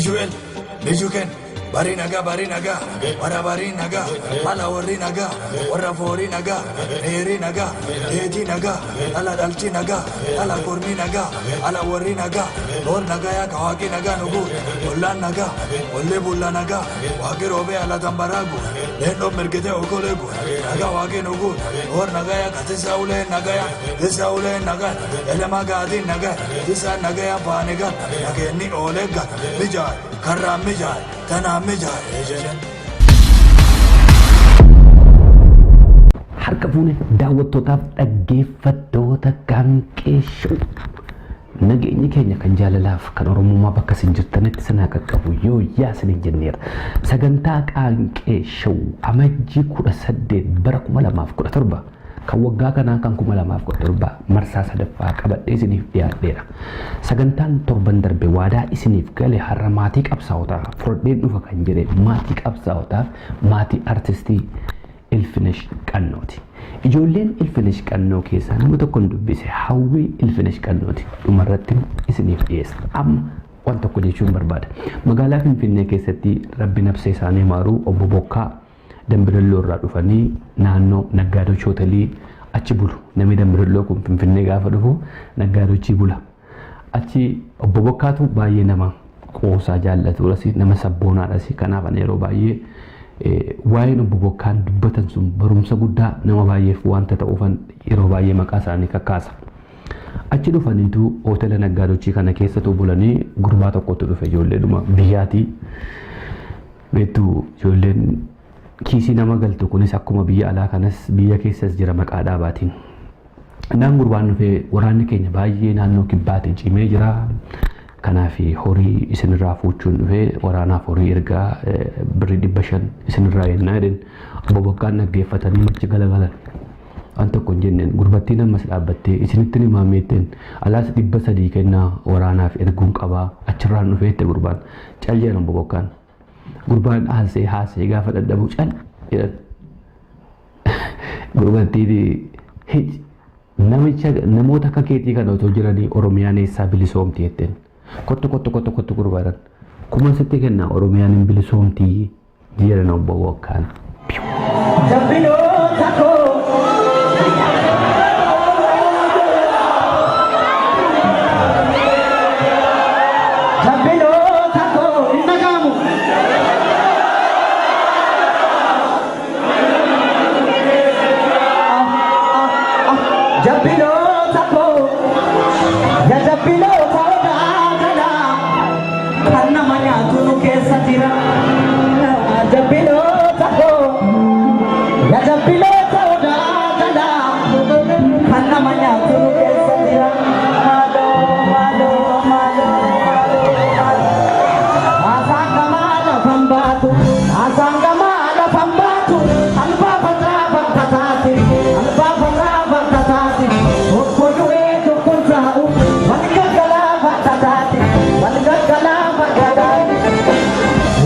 Mishuel, Mishuken, Bari nagaa, bari nagaa, warra bari nagaa, ala warri nagaa, warra foori nagaa, dheerii nagaa, dheetii nagaa, ala dhalchi nagaa, ala kormii nagaa, ala warri nagaa, loon nagaa yaa kawaaqii nagaa nugu, ollaan nagaa, olli bulla nagaa, waaqii roobee ala tambaraagu, leendoon mirgitee okoleegu, nagaa waaqii nugu, loon nagaa yaa katisa ulee nagaa yaa, tisa ulee nagaa, elemaa gaatiin nagaa, tisa nagaa yaa faanigaa, nageenni oolee gaa, mijaay, karraan mijaay, tanaan mijaay. Harka fuune daawwattootaaf dhaggeeffattoota Qaanqee Show. Nageenyi keenya kan jaalalaaf kan Oromummaa bakka isin jirtanitti isin haa qaqqabu yoo yaa isiniin jenneera. Sagantaa Qaanqee Show Amajjii 18 bara 2017 kan waggaa kanaa kan 2017 marsaa sadaffaa qabadhee isiniif dhiyaadheera. Sagantaan torban darbe waadaa isiniif gale har'a maatii qabsaa'otaa fudhadheen dhufa kan jedhe maatii qabsaa'otaaf maatii artistii Ilfinesh Qannooti. Ijoolleen Ilfinesh Qannoo keessaa nama tokkon dubbise Hawwii Ilfinesh Qannooti. Dhumarratti isiniif dhiyeessa. Amma waan tokko jechuun barbaada. Magaalaa Finfinnee keessatti rabbi nabsee isaanii maaruu obbo Bokkaa Dambidalloo irraa dhufanii naannoo Naggaadooch Hotelii achi bulu. Namni Dambidalloo kun Finfinnee gaafa dhufu Naggaadoochii bula. Achi obbo Bokkaatu baay'ee nama qoosaa jaallatuudhas nama sabboonaadhas. Kanaaf ani yeroo baay'ee waa'een obbo Bokkaan dubbatan sun barumsa guddaa nama baay'eef wanta ta'uufan yeroo baay'ee maqaa isaanii kakkaasa. Achi dhufaniitu hoteela Naggaadochii kana keessatu bulanii gurbaa tokkotu dhufe ijoolleedhuma biyyaatii. Beektu ijoolleen kiisii nama galtu kunis akkuma biyya alaa kanas biyya keessas jira maqaa dhaabaatiin. Naan gurbaan dhufee waraanni keenya baay'ee naannoo kibbaatiin cimee jira. Kanaaf horii isinirraa fuuchuun dhufee waraanaaf horii ergaa birrii 500 isinirraa yennaa jedheen obbo Bokkaan dhaggeeffatanii machi galagalan. Waan tokko hin jenneen gurbattiin ammas dhaabbattee isinitti ni maameetteen alaas 300 kennaa waraanaaf erguun qabaa achirraan dhufee jette gurbaan. Cal jedhan obbo Bokkaan. Gurbaan haasee haasee gaafa dadhabu cal jedhan. Gurbattiin hic namicha namoota akka keetii kana otoo jiranii Oromiyaan eessaa bilisoomti jetteen. Kottu kottu kottu kottu gurbaadhaan. Kuma sitti kenna Oromiyaan hin bilisoomti jedhan obbo Bokkaan. Jabbiloota koo. Jabbiloota koo hin dhaga'amu. Jabbiloota koo ya jabbiloota odaa jalaa kan nama nyaatu nu keessa jira. Jabbiloota koo ya jabbiloota odaa jalaa kan nama nyaatu nu keessa jira. Maaloo maaloo maaloo maaloo maaloo. Haasaan gamaa lafan baatu haasaan gamaa lafan baatu albaa fataa bakka taate albaa fataa bakka taate tokko du'ee tokko taa'u wal gaggalaa bakka taate wal gaggalaa bakka taate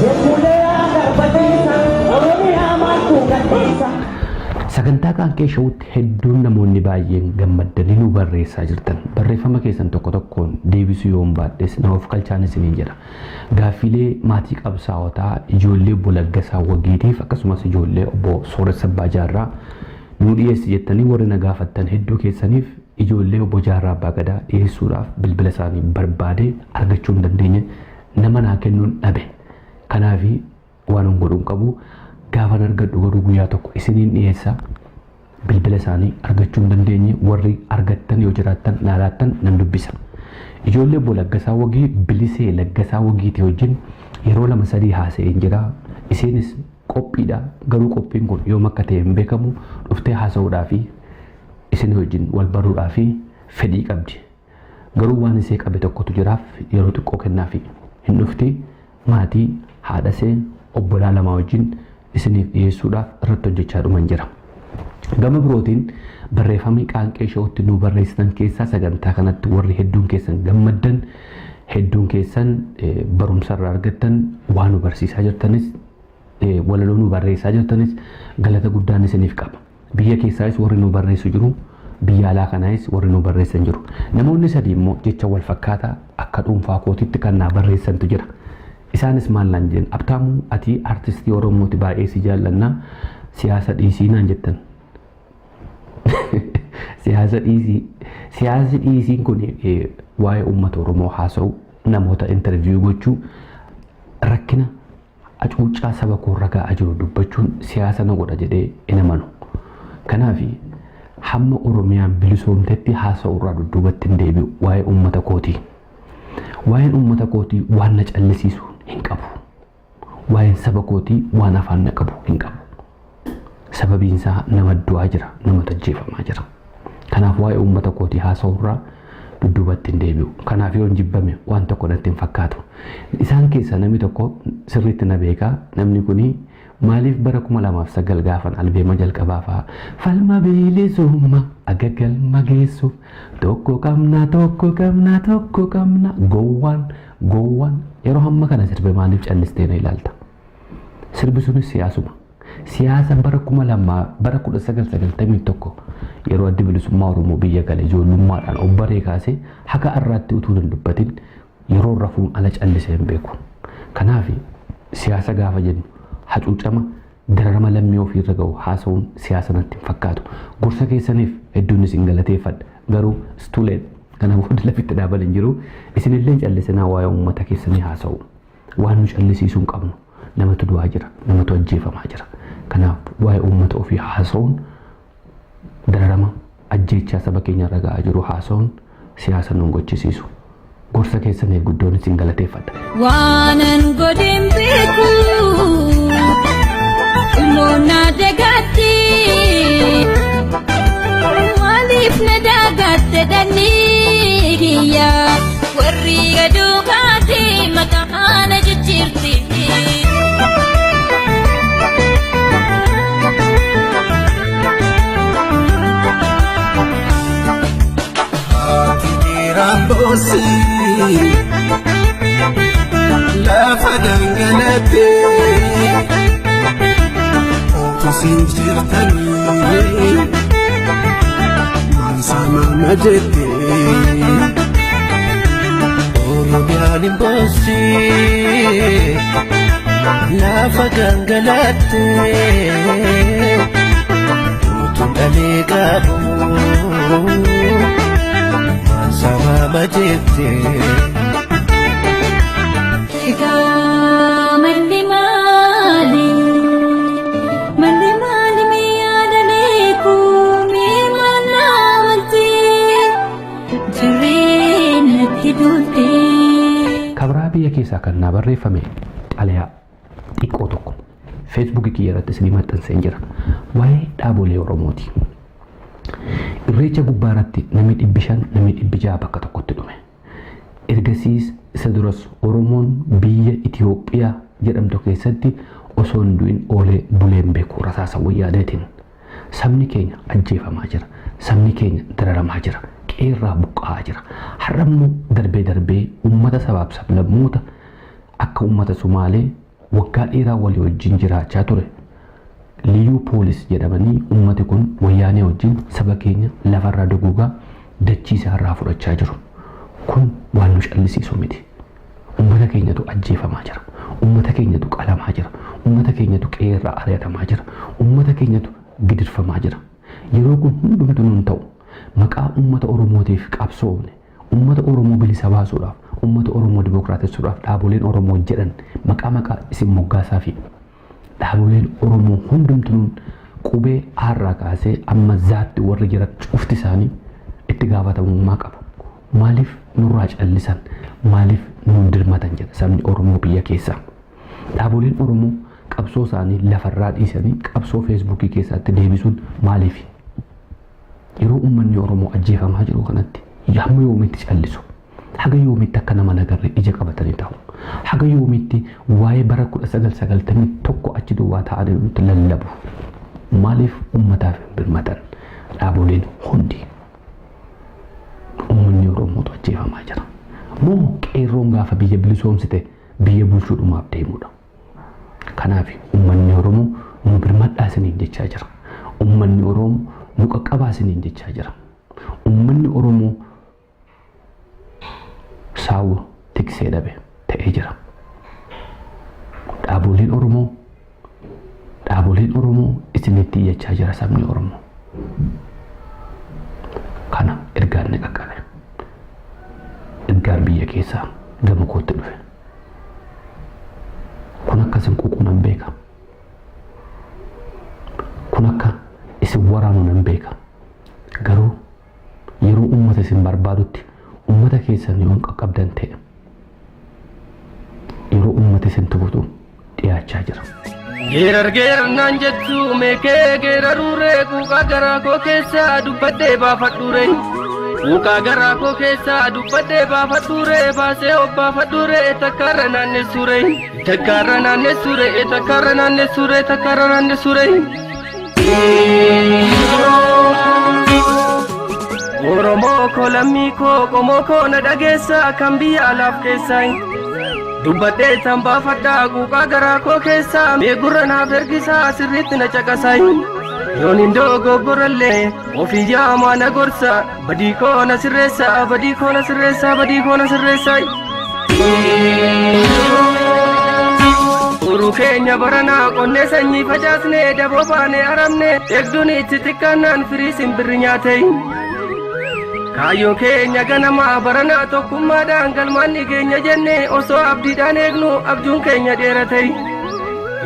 Eegulee garbatiisa Oromiyaa maaltu gadhiisa. Sagantaa Qaanqee Showutti hedduun namoonni baay'een gammaddanii nu barreessaa jirtan. Barreeffama keessan tokko tokkoon deebisuu yoon baadhes na of kalchaan isiniin jedha. Gaaffiilee maatii qabsaa'otaa ijoollee obbo Laggasaa Wagiitiif akkasumas ijoollee obbo Sooressa Abbaa Jaarraa nuu dhiyeessi jettanii warri na gaafattan hedduu keessaniif ijoollee obbo Jaarraa Abbaa Gadaa dhiyeessuudhaaf bilbila isaanii barbaadee argachuu hin dandeenye nama naa kennuun dhabe. Kanaafi waanan godhu hin qabu. Gaafan argadhu garuu guyyaa tokko isiniin dhiyeessa. Bilbila isaanii argachuu hin dandeenye warri argattan yoo jiraattan naa laattan nan dubbisa. Ijoollee obbo Laggasaa Wagii Bilisee Laggasaa Wagiitii wajjin yeroo lama sadii haasa'een jira. Isheenis qophiidha. Garuu qophiin kun yoom akka ta'e hin beekamu. Dhuftee haasa'uudhaa fi isin wajjin wal baruudhaa fi fedhii qabdi. Garuu waan isee qabe tokkotu jiraaf yeroo xiqqoo kennaafi. Hin dhufti maatii haadhasee obbolaa lamaa wajjin isiniif dhiyeessuudhaaf irratti hojjechaa dhuman jira. Gama birootiin barreeffamni Qaanqee Show'tti nuu barreessitan keessaa sagantaa kanatti warri hedduun keessan gammaddan hedduun keessan barumsa irraa argattan waa nu barsiisaa jirtanis walaloo nu barreessaa jirtanis galata guddaan isiniif qaba. Biyya keessaayis warri nu barreessu jiru, biyya alaa kanaayis warri nu barreessan jiru. Namoonni sadii immoo jecha wal fakkaataa akka dhuunfaa kootitti kan naa barreessantu jira. Isaanis maal naan jedhan? "Abtaamuu, ati artistii Oromooti, baay'ee si jaallannaa, siyaasa dhiisii" naan jettan. Siyaasa dhiisii. Siyaasni dhiisiin kun waa'ee uummata Oromoo haasa'u, namoota interview gochuu, rakkina hacuuccaa saba koorra ga'aa jiru dubbachuun siyaasa na godha jedhee hin amanu. Kanaaf hamma Oromiyaan bilisoomtetti haasa'u irraa dudduubatti hin deebi'u waa'ee uummata kootii. Waa'een uummata kootii waan na callisiisu hin qabu. Waa'een saba kootii waan afaan na qabu hin qabu. Sababiin isaa nama du'aa jira, nama ajjeefamaa jira. Kanaaf waa'ee uummata kootii haasa'u irraa dudduubatti hin deebi'u. Kanaaf yoo hin jibbame waan tokko natti hin fakkaatu. Isaan keessaa namni tokko sirriitti na beekaa. Namni kuni maaliif bara 2009 gaafan albeema jalqabaa fa'aa "Falma bilisummaa aga galma geessu, tokko qabna, tokko qabna, tokko qabna, gowwaan gowwaan" yeroo hamma kana sirbe maaliif callistee na ilaalta? Sirbi sunis siyaasuma. Siyaasa bara 2000, bara 1991 yeroo Addi Bilisummaa Oromoo biyya gale ijoollummaadhaan obbaree kaasee haga har'aatti utuu hin dubbatin yeroo rafuun ala callisee hin beeku. Kanaaf siyaasa gaafa jennu hacuucama, dararama lammii ofiirra ga'u haasa'uun siyaasa natti hin fakkaatu. Gorsa keessaniif hedduun isin galateeffadha. Garuu istuuleen kana booda lafitti dhaaban hin jiru. Isinillee callisinaa waa'ee uummata keessanii haasa'u. Waan nu callisiisuu hin qabnu. Namatu du'aa jira, namatu ajjeefamaa jira. Kanaaf waa'ee uummata ofii haasa'uun, dararama ajjeechaa saba keenya irra ga'aa jiru haasa'uun siyaasa nu gochisiisu. Gorsa keessaniif guddoon isin galateeffadha. Waanan godhin beeku ilmoon na dagaatti, maaliif na dagatte dannii kiyya warri gaduu kaate maqaa na jijjiirti. Haati dhiiraan boossi lafa gangalattee utuu siin jirtanii maal jettee. Oromiyaan hin boossi lafa gangalattee utuu dhalee qabu maal sababa jettee. Egaa malli maali? Malli maali mee yaada beeku mee maal naamalti? Jirreen natti duulte. Kabraa biyya keessaa kan naa barreeffame xalayaa xiqqoo tokko Feesbuukii kiyya irratti isinii maxxanseen jira. Waa'ee dhaabolee Oromooti. Irreecha gubbaa irratti namni 500, namni 600 bakka tokkotti dhume. Ergasiis isa duras Oromoon biyya Itoophiyaa jedhamtu keessatti osoo hin du'in oolee buleen beeku rasaasa wayyaaneetiin. Sabni keenya ajjeefamaa jira. Sabni keenya dararamaa jira. Qeerraa buqqa'aa jira. Har'a immoo darbee darbee uummata sabaaf sablammoota akka uummata Sumaalee waggaa dheeraa walii wajjin jiraachaa ture. Liyyuu poolis jedhamanii uummati kun wayyaanee wajjin saba keenya lafarraa duguugaa, dachii isaarraa fudhachaa jiru. Kun waan nu callisiisu miti. Uummata keenyatu ajjeefamaa jira. Uummata keenyatu qalamaa jira. Uummata keenyatu qe'eerraa ari'atamaa jira. Uummata keenyatu gidirfamaa jira. Yeroo kun hundumtu nun ta'u, maqaa uummata Oromootiif qabsoofne, uummata Oromoo bilisa baasuudhaaf, uummata Oromoo dimokiraatessuudhaaf dhaaboleen Oromoo jedhan maqaa maqaa isin moggaasaa fi dhaaboleen Oromoo hundumtuun qubee aarraa kaasee amma zaatti warri jiran cufti isaanii itti gaafatamummaa qabu. Maaliif nurraa callisan? Maaliif nuun dirmatan jedha sabni Oromoo biyya keessaa. Dhaaboleen Oromoo qabsoo isaanii lafarraa dhiisanii qabsoo Feesbuukii keessatti deebisuun maaliif? Yeroo uummanni Oromoo ajjeefamaa jiru kanatti hamma yoomitti callisu? Haga yoomitti akka nama nagarre ija qabatanii taa'u? Haga yoomitti waa'ee bara 1991 achi duwwaa ta'anii nutti lallabu? Maaliif uummataaf hin birmatan dhaaboleen hundi? Uummanni Oromootu ajjeefamaa jira. Moo qeerroon gaafa biyya bilisoomsite biyya bulchuudhumaaf deemudha? Kanaaf uummanni Oromoo nu birmadhaa isiniin jechaa jira. Uummanni Oromoo nu qaqqabaa isiniin jechaa jira. Uummanni Oromoo saawwa tiksee dhabe ta'ee jira. Dhaaboleen Oromoo dhaaboleen Oromoo isinitti iyyachaa jira sabni Oromoo. Kana ergaan ni qaqqabe. Ergaan biyya keessaa gama kootti dhufe. Kun akka isin quuqu nan beeka. Kun akka isin waraanu nan beeka. Garuu yeroo uummata isin barbaadutti uummata keessan yoo hin qaqqabdan ta'e yeroo uummata isin tufutu dhiyaachaa jira. Geerar geerar naan jettu meekee geeraruure quuqaa garaa koo keessaa dubbadhee baafadhuure. Quuqaa garaa koo keessaa dubbadhee baafadhuure baasee obbaafadhuure takkaarra naannessuure. Takkaarra naannessuure takkaarra naannessuure takkaarra naannessuure. Oromoo koo lammii koo qomoo koo na dhageessa kan biyya alaaf keessaa. Dubbadhee tan baafadhaa quuqaa garaa koo keessaa mee gurra naaf ergisaa sirriitti na caqasaa. Yoon hin dogoggorallee ofii yaamaa na gorsa badii koo na sirreessa badii koo na sirreessa badii koo na sirreessa. Uruu keenya baranaa qonnee sanyii facaasne daboo baanee aramne eegduun itti xiqqaannaan firii simbirri nyaate. Kaayyoo keenya ganamaa baranaa tokkummaadhaan galmaan ni keenya jenne osoo abdiidhaan eegnu abjuun keenya dheerate.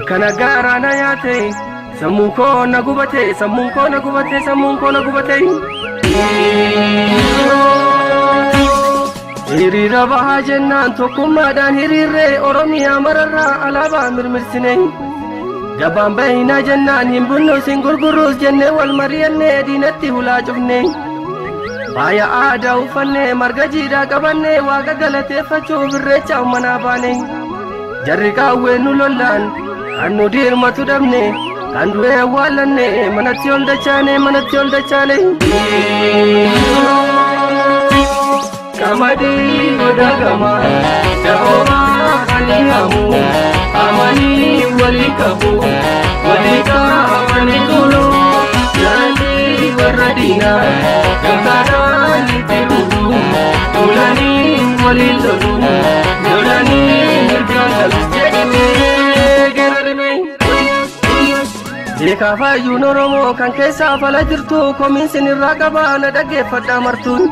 Kana gaaraa na nyaate sammuun koo na gubate sammuun koo na gubate sammuun koo na gubate. Hiriira bahaa jennaan tokkummaadhaan hiriirree Oromiyaa mararraa alaabaa mirmirsine. Gabaan bahinaa jennaan hin bunnus hin gurgurruus jennee wal mari'annee diinatti hulaa cufne. Faaya aadaa uffannee marga jiidhaa qabannee waaqa galateeffachuuf irreecha manaa baane. Jarri qaawwee nu lollaan kan nu dirmatu dhabne kan du'ee awwaallanne manatti ol dachaane manatti ol dachaane. Qamadii goda gama da'oomaa ani hamu amanii walii qabu walii qabanii tolu jaalli warra diinaa gamtaadhaan itti bulu tolanii waliin lolu lolanii mirgaan galu jedhimee geerarime. Beekaafayyuun Oromoo kan keessaa fala jirtu komiinsin irraa qabaa na dhaggeeffadhaa martuun.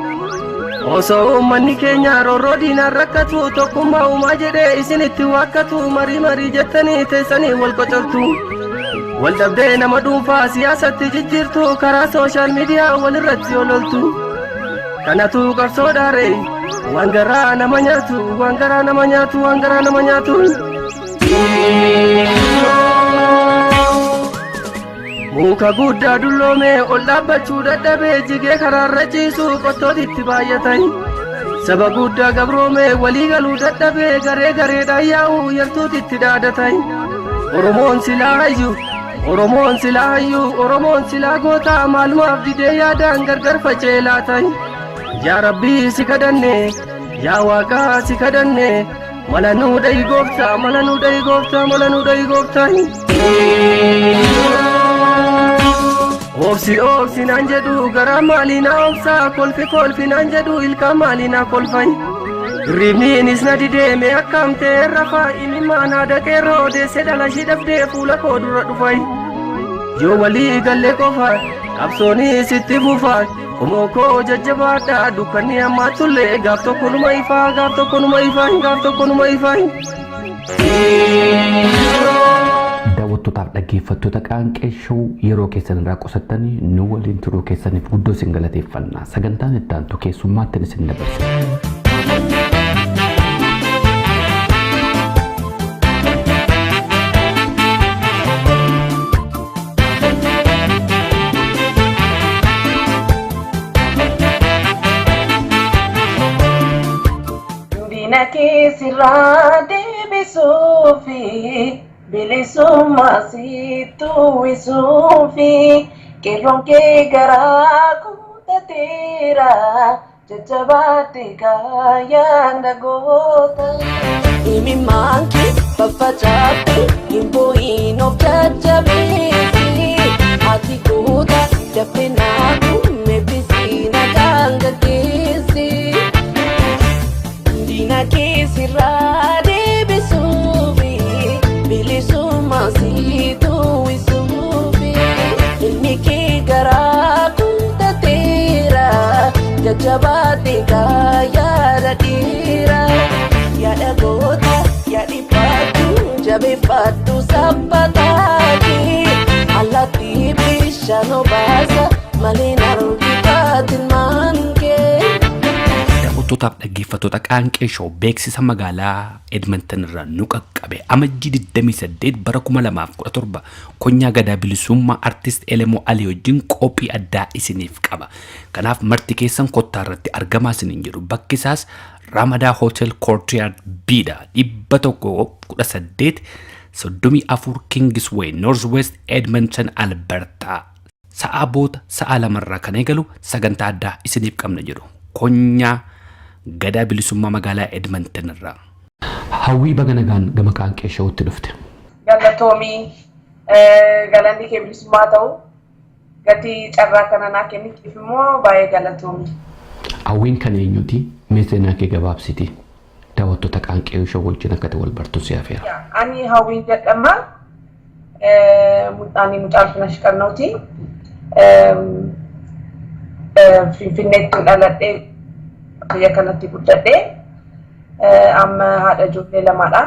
Osoo uummanni keenya roorroo diinaan rakkatu tokkummaa uumaa jedhee isinitti waakkatu marii marii jettanii teessanii wal qocortu. Wal dhabdee nama dhuunfaa siyaasatti jijjiirtu karaa sooshaal miidiyaa walirratti ololtu. Kanatu qabsoo dhaare waan garaa nama nyaatu waan garaa nama nyaatu waan garaa nama nyaatu. Muka guddaa dulloome ol dhaabbachuu dadhabee jigee karaarra ciisu qottootitti baay'atan. Saba guddaa gabroome walii galuu dadhabee garee gareedhaan yaa'u yartuutitti dhaadatan. Oromoon silaa hayyu Oromoon silaa hayyu Oromoon silaa goota maalumaaf didee yaadaan gargar faca'ee laatan. Yaa Rabbii si kadhanne yaa Waaqaa si kadhanne mala nuu dhahi gooftaa mala nuu dhahi gooftaa mala nuu dhahi gooftaa. Obsi obsi naan jedhu garaa maalii na obsa kolfi kolfi naan jedhu ilkaan maalii na kolfan. Hirribniinis na dideeme akkam ta'e rafa imimmaan haadha qeerroo deesse dhala ishii dhabdee fuula koo dura dhufan. Yoo walii galle qofa qabsoonis itti fufa qomoo koo jajjabaadha dukkanni ammaa tullee gaaf tokko numa ifaa gaaf tokko numa ifaa gaaf tokko numa ifaa. Daawwattootaaf dhaggeeffattoota Qaanqee Show yeroo keessan irraa qusattanii nu waliin turuu keessaniif guddoo isin galateeffanna. Sagantaan itti aantu keessummaatti isin dabarsa. Diina kee sirraa deebisuufi bilisummaa sitti uwwisuufi qeerroon kee garaa kutateera jajjabaatti kaayyaan dhagoota. Imimmaan kee faffacaafte hin boo'in of jajjabeessi. Ati goota dafee naatu meebbisii nagaan gaggeessi. Diina kee sirraa deebisuufi bilisummaa. Jabaadhe yaada dhiira yaada goota yaadhifaadhu jabeeffadhu sabbataati allaattii bishaan obaasa malee nargifaatin maankee. Daawwattootaaf dhaggeeffattoota Qaanqee Show, beeksisa magaalaa Edmonton irraa nu qaqqabe. Amajjii 28 bara 2017 Konyaa Gadaa Bilisummaa Artist Elemoo Alii wajjin qophii addaa isiniif qaba. Kanaaf marti keessan kottaa irratti argamaa isiniin jedhu. Bakki isaas Ramadaa Hotel Courtyard B dha. 118 34 Kingsway North West, Edmonton, Alberta. Sa'aa boota sa'a 2rraa kan eegalu sagantaa addaa isiniif qabna jedhu. Konyaa Gadaa Bilisummaa magaalaa Edmonton irraa. Hawwii, baga nagaan gama Qaanqee Showtti dhufte. Galatoomii, galanni kee bilisummaa ta'u, gatii carraa kana naa kenniteef immoo baay'ee galatoomii. Hawwiin kan eenyuti? Mee seenaa kee gabaabsiti. Daawwattoota Qaanqee Show wajjin akka ta'e wal bartu si afeera. Ani Hawwiin jedhama. Ani mucaa Ilfinash Qannooti. Finfinneetti dhaladhee biyya kanatti guddadhee, amma haadha ijoollee lamaadha.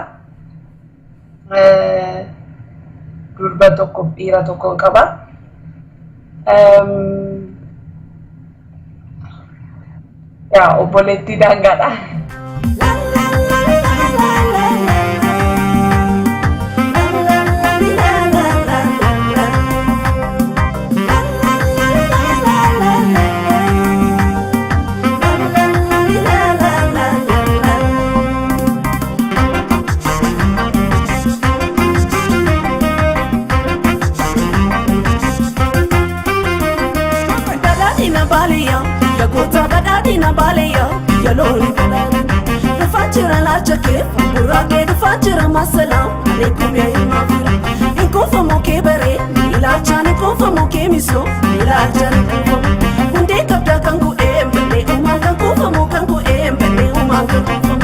Durba tokkoof dhiira tokko qaba. Yaa, obboleettii daangaadha. Badhaadhina baaliyaa, biyya goota, badhaadhina baaliyaa, biyya loonii badhaadhina. Dhufaa jira laacha kee gurraaqee, dhufaa jira masalaam aleekum yaa ilmaa fira. Hin kuufamu kee baree ilaalchaan, hin kuufamu kee misoo ilaalchaan hin kuufamu. Hundee qabdaa kan gu'ee malee uumaan kan kuufamu, kan gu'ee malee uumaan kan kuufamu.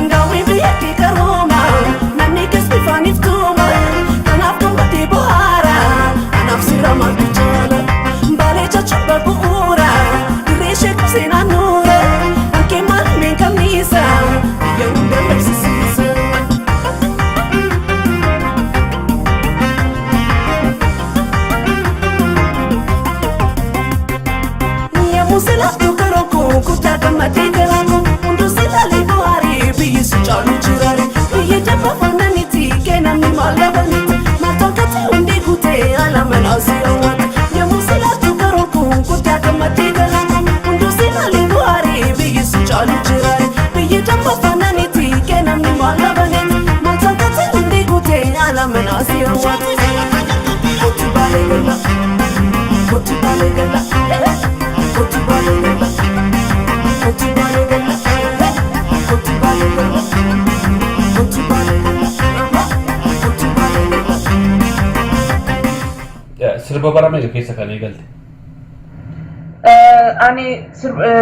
Daawwii biyya kee karooma, namni kees bifaan iftuuma, kanaaf gammadee bohaara, anaaf sirra maaltu jaala. Baalee caccaba bu'uura, dirree ishee qabsee naannoora, hanqee maal meen qabniisa, biyya hunda barsiisa. Yemmuu silaaftuu karoo koo guddaa gammadee garaa koo hunduu silaalee bohaarii, biyyi si caalu jiraare, biyyi damma faananiiti kennamni maal dhabaniiti, maaltu akkati hundi guutee ala manaa si hawwata. Yemmuu silaaftuu karoo koo guddaa gammadee garaa koo hunduu silaalee bohaarii, biyyi si caalu jiraare, biyyi damma faananiiti kennamni maal dhabaniiti, maaltu akkati hundi guutee ala manaa si hawwata. Kottu baalee gala, kottu baalee gala, kottu baalee gala, kottu baalee gala, kottu baalee gala, kottu baalee gala, kottu baalee gala. Sirba bara meeqa keessa kan eegalte? Ani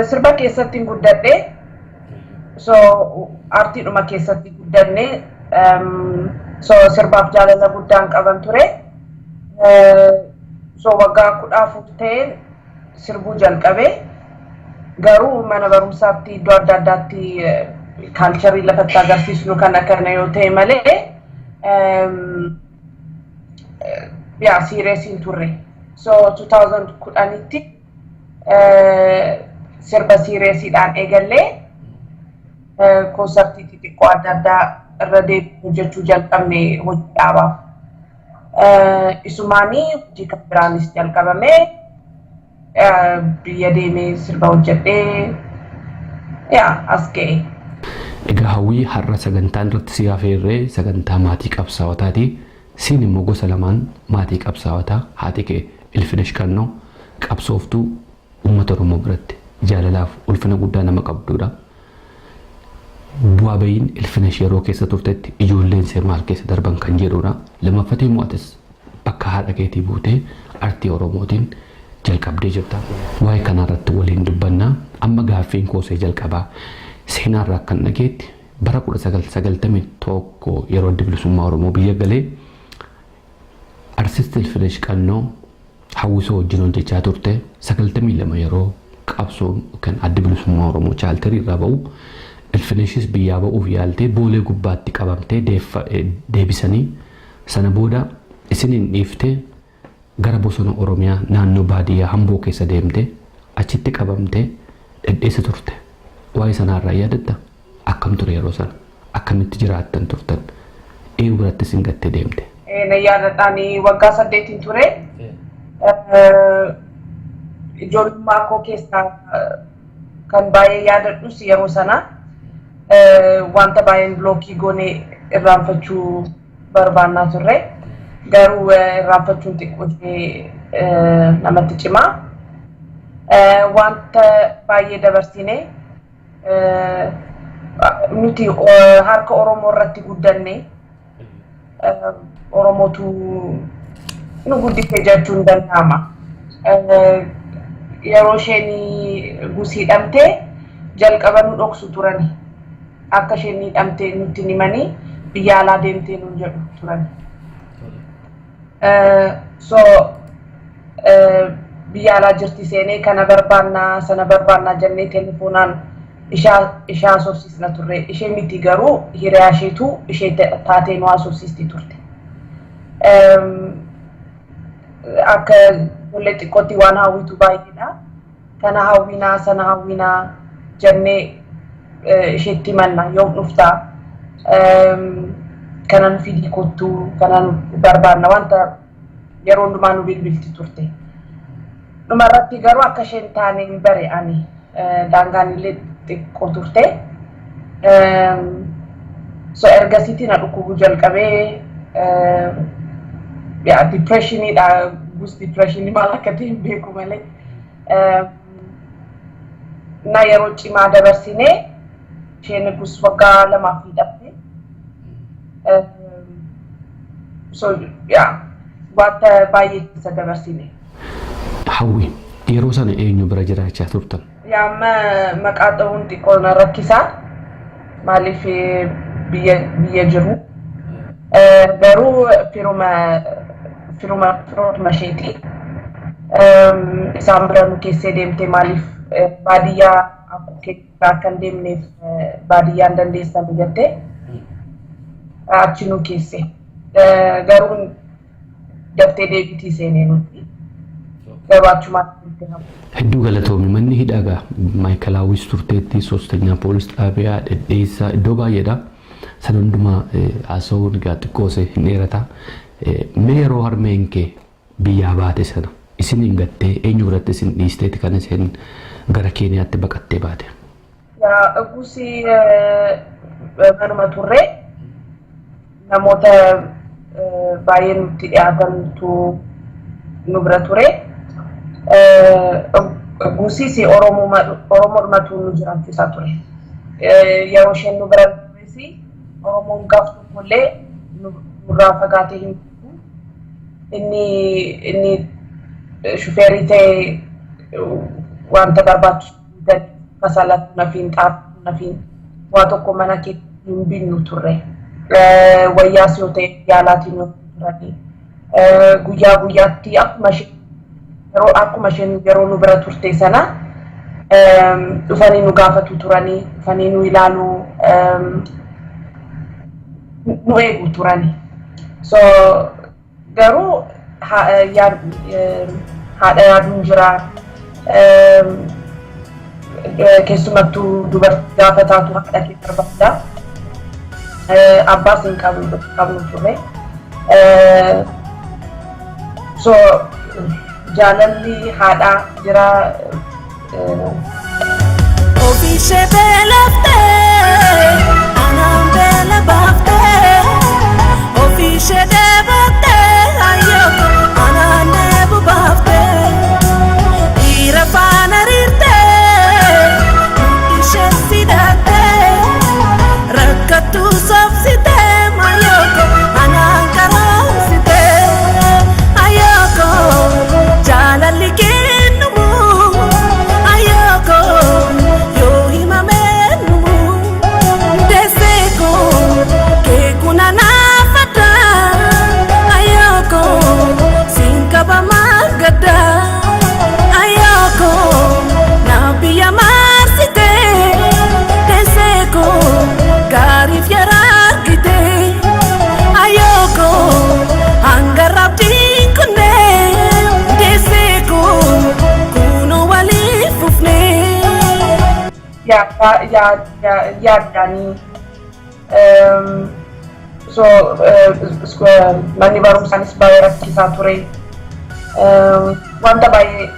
sirba keessatti hin guddadhe. So aartiidhuma keessatti guddanne. So sirbaaf jaalala guddaan qaban ture. So waggaa 14 ta'een sirbuu jalqabe. Garuu mana barumsaatti iddoo adda addaatti culture lafatti agarsiisnu kana kana yoo ta'e malee, yaa, serious hin turre. So 2010tti sirba seriousiidhaan eegallee, koonsartii xixiqqoo adda addaa irra deebiin hojjechuu jalqabne hojii dhaabaaf. Isumaanii hojii kan biraanis jalqabame, biyya deemee sirba hojjedhee, yaa, as ga'e. Egaa Hawwii, har'a sagantaan irratti si afeerree sagantaa maatii qabsaa'otaati. Siin immoo gosa lamaan maatii qabsaa'otaa, haati kee Ilfinesh Qannoo qabsooftuu uummata Oromoo biratti jaalalaaf ulfina guddaa nama qabdudha. Bu'aa bahiin Ilfinesh yeroo keessa turtetti ijoolleen see maal keessa darban kan jedhudha. Lammaffate immoo atis bakka haadha keetii buutee artii Oromootiin jalqabdee jirta. Waa'ee kanarratti waliin dubbannaa. Amma gaaffiin koosee jalqabaa, seenaarraa akkan dhageetti Bara 1991 yeroo Adda Bilisummaa Oromoo biyya galee Artist Ilfinesh Qannoo hawwisoo wajjin hojjechaa turte. 92 yeroo qabsoon kan Adda Bilisummaa Oromoo chaaltarii irraa ba'u, Ilfineshis biyyaa ba'uuf yaaltee Boolee gubbaatti qabamtee deebisanii, sana booda isiniin dhiiftee gara bosona Oromiyaa naannoo baadiyyaa Hamboo keessa deemte, achitti qabamtee Dhedheessa turte. Waa'ee sanaarraa yaadatta? Akkam ture yeroo sana? Akkamitti jiraattan turtan? Eenyu biratti isin gattee deemte? Nan yaadadha, ani waggaa 8n ture. Ijoollummaa koo keessaa kan baay'ee yaadadhus yeroo sana wanta baay'een bilookii goonee irraanfachuu barbaannaa turre. Garuu irraanfachuun xiqqoo ishee namatti cima. Wanta baay'ee dabarsine, nuti harka Oromoo irratti guddanne, Oromootu nu guddise jechuun danda'ama. Yeroo isheen gusii hidhamte jalqaba nu dhoksu turani. Akka isheen hidhamte nutti himanii, biyya alaa deemtee nuun jedhu turan. So biyya alaa jirti seenee kana barbaannaa sana barbaannaa jennee telefoonaan ishaa haasofsiisna turre. Ishee miti garuu, hiriyaa isheetu ishee taatee nu haasofsiisti turte. Akka ijoollee xiqqootti waan hawwitu baay'eedha. Kana hawwinaa, sana hawwinaa jennee isheetti himanna, yoom dhuftaa, kana nu fidii kottuu, kana nu barbaanna, wanta yeroo hundumaa nu bilbilti turte. Dhumarratti garuu akka isheen taane hin bare ani, daangaan illee xiqqoo turte. So ergasiitti na dhukkubuu jalqabee, depressioniidha, gus depressionii maal akka ta'e hin beeku malee. Na yeroo cimaa dabarsinee, isheen gus waggaa 2f hidhamte. So yaa, wanta baay'ee keessa dabarsine. Hawwi, yeroo sana eenyu bira jiraachaa turtan? Yaa, amma maqaa dha'uun xiqqoo na rakkisaa. Maaliif biyya jiru. Garuu firuma isheeti. Isaan bira nu keessee deemte, maaliif baadiyyaa akkuma keessa akka hin deemneef baadiyyaan dandeessan jettee achi nu keesse. Garuu daftee deebitii seenee nuti. Garuu achumaan hafu. Hedduu galatoomi. Manni hidhaa maayikalaawwis turteetti, ሶስተኛ ፖሊስ ጣቢያ, Dhedheessaa, iddoo baay'eedha. Sana hundumaa haasa'uun egaa xiqqoo hin dheerata. Mee yeroo harmeen kee biyyaa baate sana isin hin gattee eenyu biratti isin dhiisteeti kan isheen gara Keeniyaatti baqattee baate? Yaa, gusi manuma turre, namoota baay'ee nutti dhiyaatantu nu bira ture. Gusiis Oromoodhumatu nu jiraachisaa ture. Yeroo isheen nu bira tures Oromoon gaaf tokkollee nurraa fagaatee hin beeku. Inni shufeerii ta'ee wanta barbaachisu kasalatu nafiin, xaafii nafiin, waa tokko mana keessa hin binnu turre. Wayyaas yoo ta'e yaalaatiin yoo turani. Guyyaa guyyaatti akkuma isheen yeroo nu bira turte sana dhufanii nu gaafatu turanii, dhufanii nu ilaalu, nu eegu turani. So garuu haadha yaaduun jira. Keessumattuu dubartii gaafa taatu haadha kee barbaadda. Abbaas hin qabnu turre. So jaalalli haadhaa jira. Ofiishee beelaftee, anaan beela baaftee, ofiishee dheebottee, ayyoo, anaan dheebu baaftee, dhiira faana riirtee, ishee sidattee, rakkattuu soofsitee, mayooko anaan karoomsitee, ayyoko jaalalli kennumu, ayyoko yoo himamee numu deessee. Yaaddanii so manni barumsaanis baay'ee rakkisaa ture. Wanta baay'ee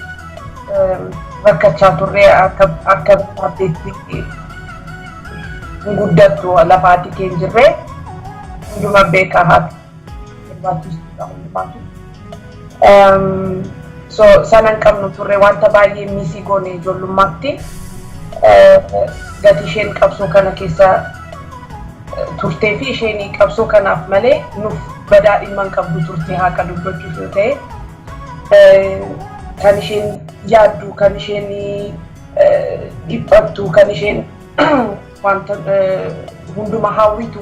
rakkachaa turre. Akka barbaaddeetti guddattu lafa haati kee hin jirre hunduma beekaa, haati barbaachisuudha hundumaatu. So sana hin qabnu turre. Wanta baay'ee miss goone ijoollummaatti. Gati isheen qabsoo kana keessa turtee fi isheen qabsoo kanaaf malee nuuf badaa dhimma hin qabdu turte, haqa dubbachuuf yoo ta'e. Kan isheen yaaddu, kan isheen dhiphattu, kan isheen wanta hunduma hawwitu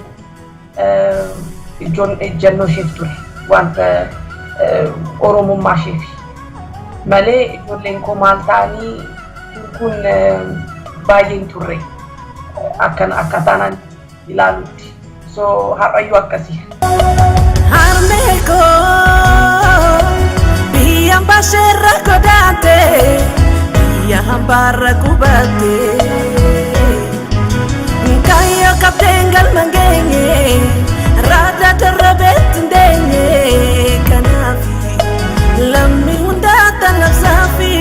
ejjennoo isheef ture, wanta oromummaa isheef malee ijoolleen koo maal ta'anii kun baay'een turre akkan akka taanaan ilaalutti. So har'ayyuu akkasii. Harmee koo biyya baasheerra godaante, biyya hambaarra qubatte. Kaayyoo qabdeen galma hin geenye, raada darrabeetti hin deenye. Kanaaf lammii hundaa talabsaafi.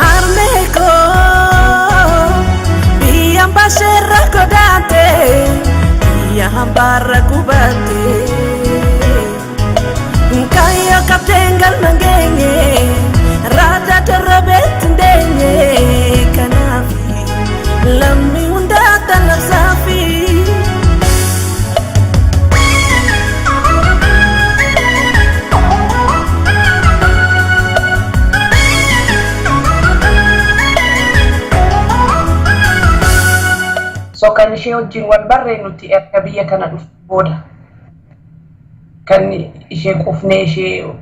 Harmee koo biyya baasheerra godaante, biyya hambaarra qubatte. Kaayyoo qabdeen galma hin geenye, raada darrabeetti hin deenye. Kanaaf lammii hundaa talabsaafi. So kan ishee wajjin wal barree nuti erga biyya kana dhufte booda kan ishee qufnee ishee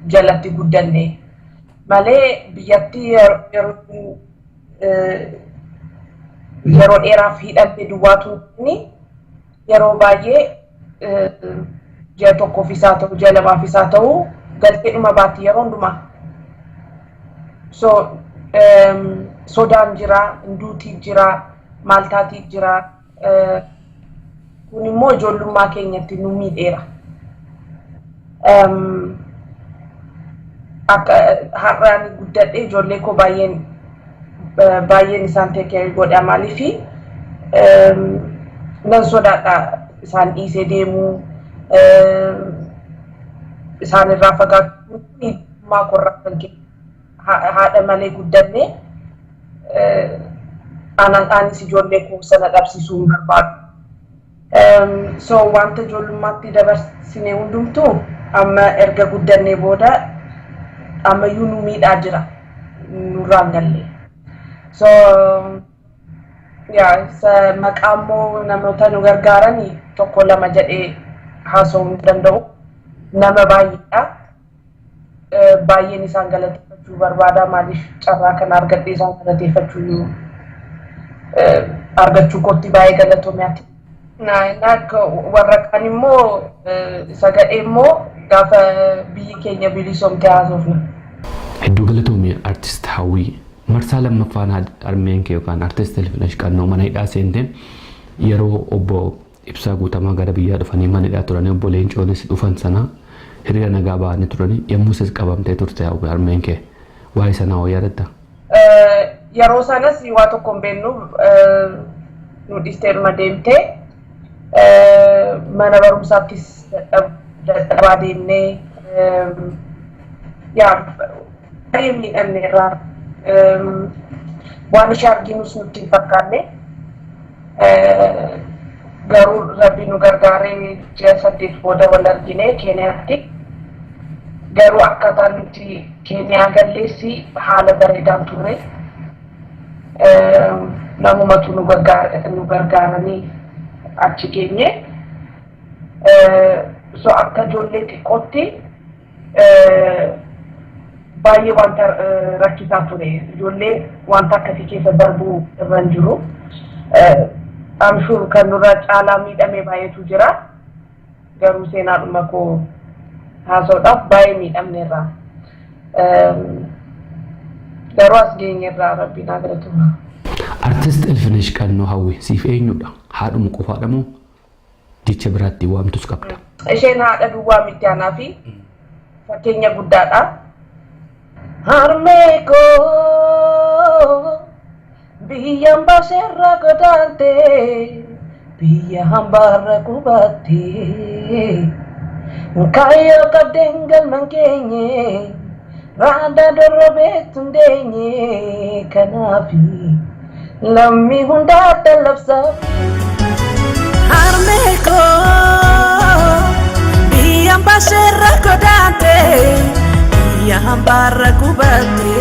jalatti guddanne malee biyyatti yeroo dheeraaf hidhamte duwwaatu yeroo baay'ee ji'a tokkoof isaa ta'u, ji'a lamaaf isaa ta'u, galtee dhuma baatti yeroo hundumaa. So sodaan jira, duutii jira, maaltaatii jira. Kun immoo ijoollummaa keenyatti nu miidheera. Akka har'aan guddadhee ijoollee koo baay'een baay'een isaan take care godha. Maaliifi nan sodaadha isaan dhiisee deemuu, isaan irraa fagaachuu maa korraa kan haadha malee guddanne. Anis ijoollee koo sana dhabsiisuu hin barbaadu. So wanta ijoollummaatti dabarsine hundumtuu amma erga guddannee booda ammayyuu nu miidhaa jira, nurraa hin galle. So yaa maqaa immoo namoota nu gargaaran tokko lama jedhee haasa'uu hin danda'u. Nama baay'eedha. Baay'een isaan galateeffachuu barbaada. Maaliif carraa kana argadhee isaan galateeffachuu argachuu kootti baay'ee galatoomiyaati. Warra kaan immoo isa gadhee immoo gaafa biyyi keenya bilisoomte haasofna. Hedduu galatoomii, Artist Hawwii. Marsaa lammaffaan harmeen kee yookaan Artist Ilfinesh Qannoo mana hidhaa seente yeroo obbo Ibsaa Guutamaa gara biyyaa dhufanii mana hidhaa turanii, obbo Leencoonis dhufan sana hiriira nagaa ba'anii turanii, yommuu isas qabamtee turte Hawwii, harmeen kee. Waa'ee sanaa hoo yaadatta? Yeroo sanas waa tokko hin beeknu, nu dhiisteedhuma deemtee. Mana barumsaattis dadhabaa deemnee yaa baay'ee miidhamneerra. Waan ishee arginus nutti hin fakkaanne. Garuu Rabbi nu gargaaree ji'a 8 booda wal argine Keeniyaatti. Garuu akkaataan nuti Keeniyaa galleessi haala bareedaan turre. Namumatu nu gargaaranii achi geenye. So akka ijoollee xiqqootti baay'ee wanta rakkisaa ture. Ijoollee wanta akkasii keessa darbuu irra hin jiru. I'm sure kan nurra caalaa miidhame baay'eetu jira. Garuu seenaadhuma koo haasa'uudhaaf baay'ee miidhamneerra. Garuu as geenyerraa rabbiin haa galatu. Artist Ilfinesh Qannoo Hawwi siif eenyudha? Haadhuma qofaadha moo jecha biraatti waamtus qabda? Isheen haadha duwwaa miti anaa fi fakkeenya guddaadha. Harmee koo biyya hambaa godaante, biyya hambaarra qubatte, kaayyoo qabdeen galman keenye, raada dorrobeetu hin deenye, kanaafi lammii hundaa dallabsa. Harmee koo biyya hambaa godaante, biyya hambaarra qubatte,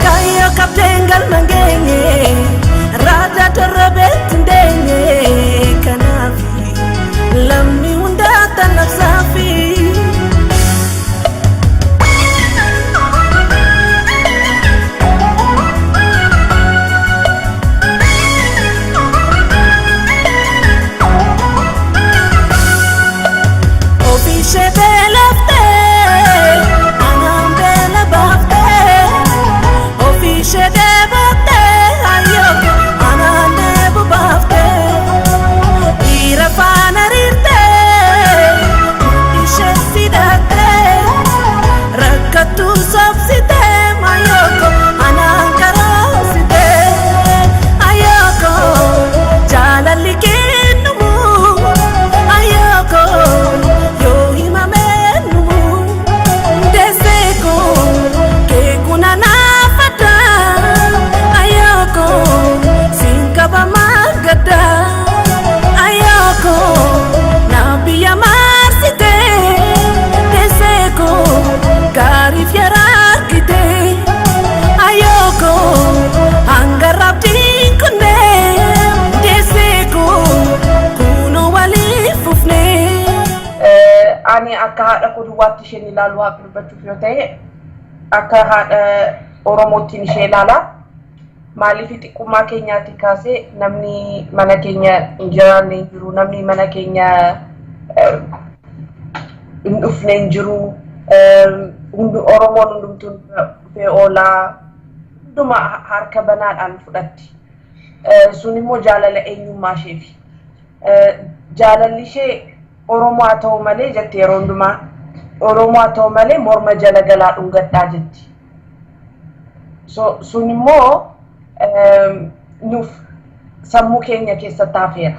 kaayyoo qabdeen galman geenye, raada dorrobeetu hin deenye, kanaafi lammii hundaa dallabsaafi. Ofiishee beelaftee, anaan beela baaftee, ofiishee dheebottee, ayyoo anaan dheebu baaftee, dhiira faana riirtee, ishee sidattee, rakkattuu sobsitee, mayooko anaan karoositee, ayyoko jaalalli kennumu, ayyoko yoo himame numu, deseeko keekuna naafata, ayyoko siin qabama gadda, ayyoko na biyya marsite, deseeko gaariif yaraakite, ayyoko hanga rabdiin kunne, deseeko kunoo waliif fufne. Ani akka haadha koo duwwaatti isheen ilaalu, haqa dubbachuuf yoo ta'e, akka haadha Oromootiin ishee ilaala. Maaliif, xiqqummaa keenyaatti kaasee namni mana keenya hin jiraanne hin jiru, namni mana keenya hin dhufne hin jiru. Oromoon hundumtuu dhufee oolaa, hunduma harka banaadhaan fudhatti. Sun immoo jaalala eenyummaa isheefi. Jaalalli ishee Oromoo haa ta'u malee jetti, yeroo hundumaa Oromoo haa ta'u malee morma jala galaa dhungadhaa jetti. So sun immoo nuuf sammuu keenya keessatti hafeera.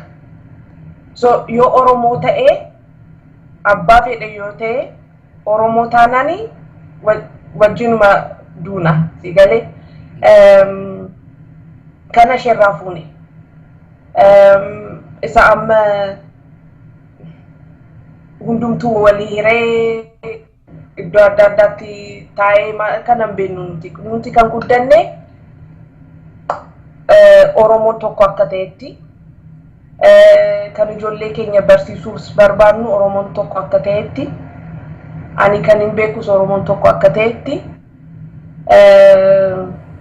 So yoo Oromoo ta'ee, abbaa fedhe yoo ta'e, Oromoo taanaani wajjinuma duuna si galee, kana isheerraa fuune. Isa amma hundumtuu walii hiree iddoo adda addaatti taa'ee kana hin beeknu nuti. Nuti kan guddanne Oromoon tokko akka ta'etti, kan ijoollee keenya barsiisuus barbaannu Oromoon tokko akka ta'etti, ani kan hin beekus Oromoon tokko akka ta'etti,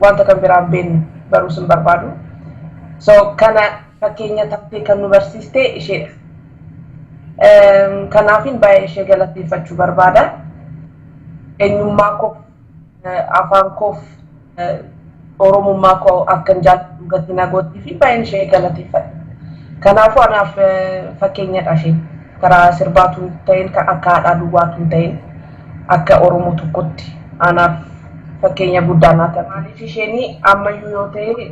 wanta kan biraa hin beeknu, baruus hin barbaadu. So kana fakkeenya taatee kan nu barsiiste isheedha. Kanaafin baay'ee ishee galateeffachuu barbaada. Eenyummaa koof, afaan koof, Oromummaa koo akkan jaalladhu gatii na gootii fi baay'een ishee galateeffadha. Kanaafuu anaaf fakkeenyadha isheen. Karaa sirbaatu hin ta'in, akka haadhaa duwwaatu hin ta'in, akka Oromoo tokkotti anaaf fakkeenya guddaa naa ta'a. Maaliif, isheen ammayyuu yoo ta'e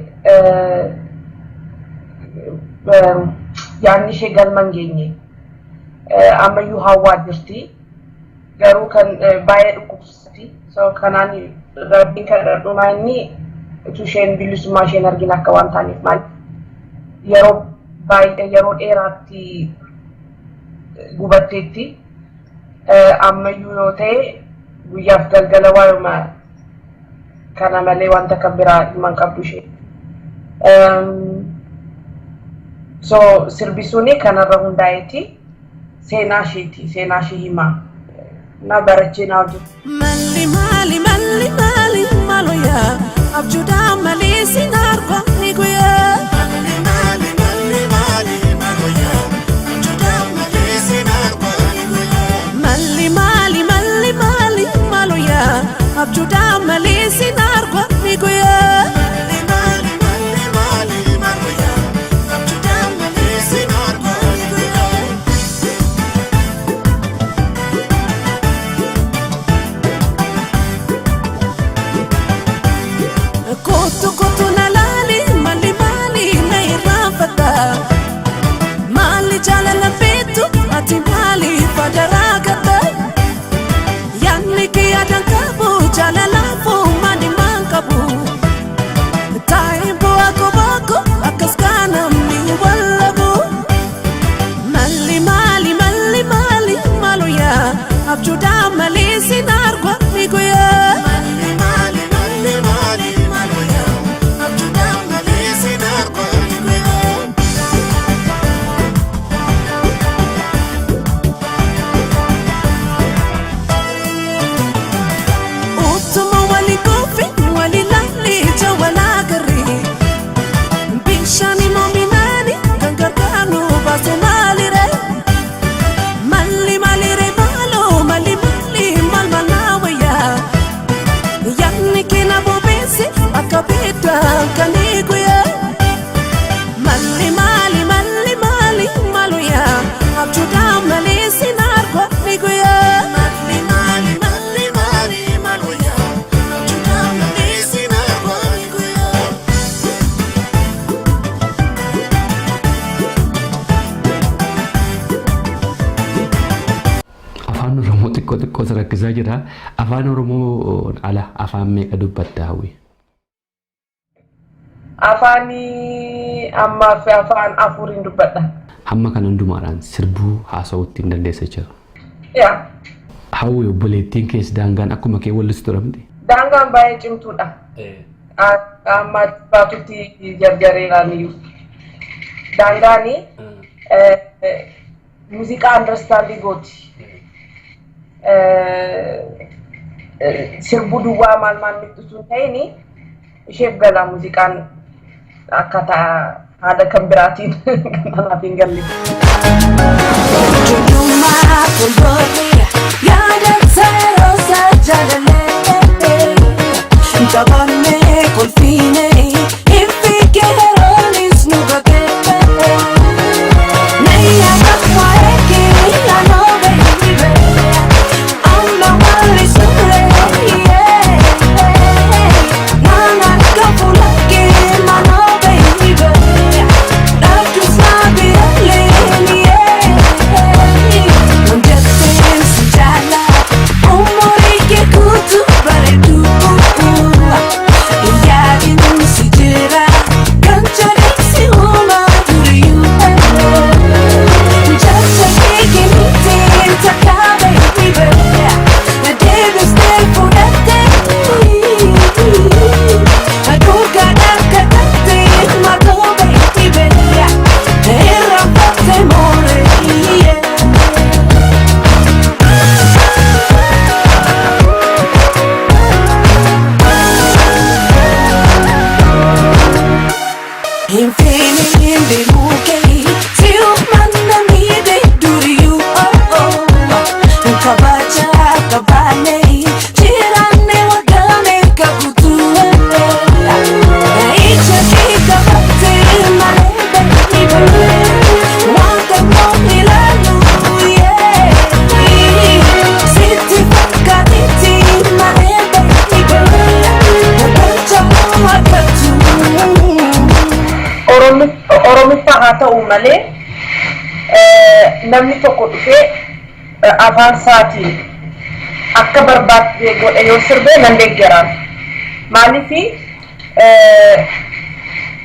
yaadni ishee galma hin geenye. Ammayyuu hawwaa jirti. Garuu kan baay'ee dhukkubsatti. So kanaan rabbiin kadhadhumaa inni utuu isheen bilisummaa isheen argin akka waan taaneef, maal, yeroo baay'ee, yeroo dheeraatti gubatteetti. Ammayyuu yoo ta'e guyyaaf galgala waayuma kana malee wanta kan biraa dhimma hin qabdu isheen. So sirbi suni kanarra hundaa'eeti, seenaa isheeti, seenaa ishee himaa na barachee naa hojjetu. Malli maali, malli maali, maaloyaa, abjuudhaan malee sin argaa ni guyyaa. Malli maali, malli maali, maaloyaa, abjuudhaan malee sin argaa ni guyyaa. Malli maali, malli maali, maaloyaa, abjuudhaan. Xiqqoo xiqqoo si rakkisaa jira. Afaan Oromoo ala afaan meeqa dubbatta, Hawwi? Afaan ammaaf afaan afuriin dubbadha. Hamma kana hundumaadhaan sirbuu, haasa'uutti hin dandeessa jechuudha. Yaa. Hawwi, obboleettiin kees Daangaan akkuma kee wallistu turamte? Daangaan baay'ee cimtuudha. Amma baatutti jarjareeraan iyyuu. Daangaani muuziqaa understand gooti. Sirbuu duwwaa maal maal mixxisuu hin ta'in, isheef gala muuziqaan akkaataa haala kan biraatiin kan anaaf hin galle. Ijoollummaa tolboonni yaadata yeroo isaa jaalallee, taphanne, kolfiine, ifi keeroonis nu gagee. Nayya kakwaa'ee naannoo baby, amma walli suree, nana kafulake naannoo baby, dhabdus na biraalee. Wanjatteen si jaala, umurii kee guutuu bareedu. Yaadin si jira kan jedhe si uumaa turiyyuu. Jecha kee kenniteen takka baby, na deebistee fudhattee. Dhugaadhaan katattee matoo baby, irraanfattee mooree. Infinity muke siu mana mide duriyu, oh oh, kabaja kabane jirane wagame kakutu icha kikabate male baby, wanta mo ilalu, yeah, siti fakatiti male baby, wacha mo akatu. Oromiffaa haa ta'u malee, namni tokko dhufee afaan isaatiin akka barbaade godhe yoo sirbee nan deeggaraan. Maaliif,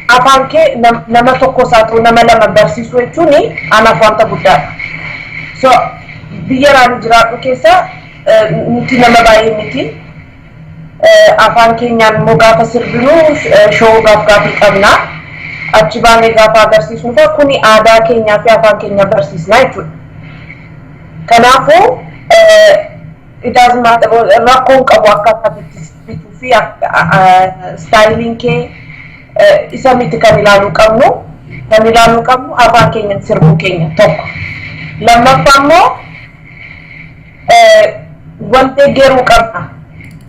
afaan kee nama tokko isaa ta'u nama lama barsiisuu jechuun anaaf wanta guddaadha. So biyya raan jiraadhu keessa nuti nama baay'ee miti. Afaan keenyaan immoo gaafa sirbinu show gaaf gaafii qabna. Achi baanee gaafa agarsiisnu fa'a kuni aadaa keenyaa fi afaan keenya barsiisna jechuudha. Kanaafuu rakkoon qabu akkaataa itti sirbituu fi styleiin kee isa miti kan ilaaluu qabnu. Kan ilaaluu qabnu afaan keenya sirbuu keenya tokko. Lammaffaa immoo wal deeggaruu qabna.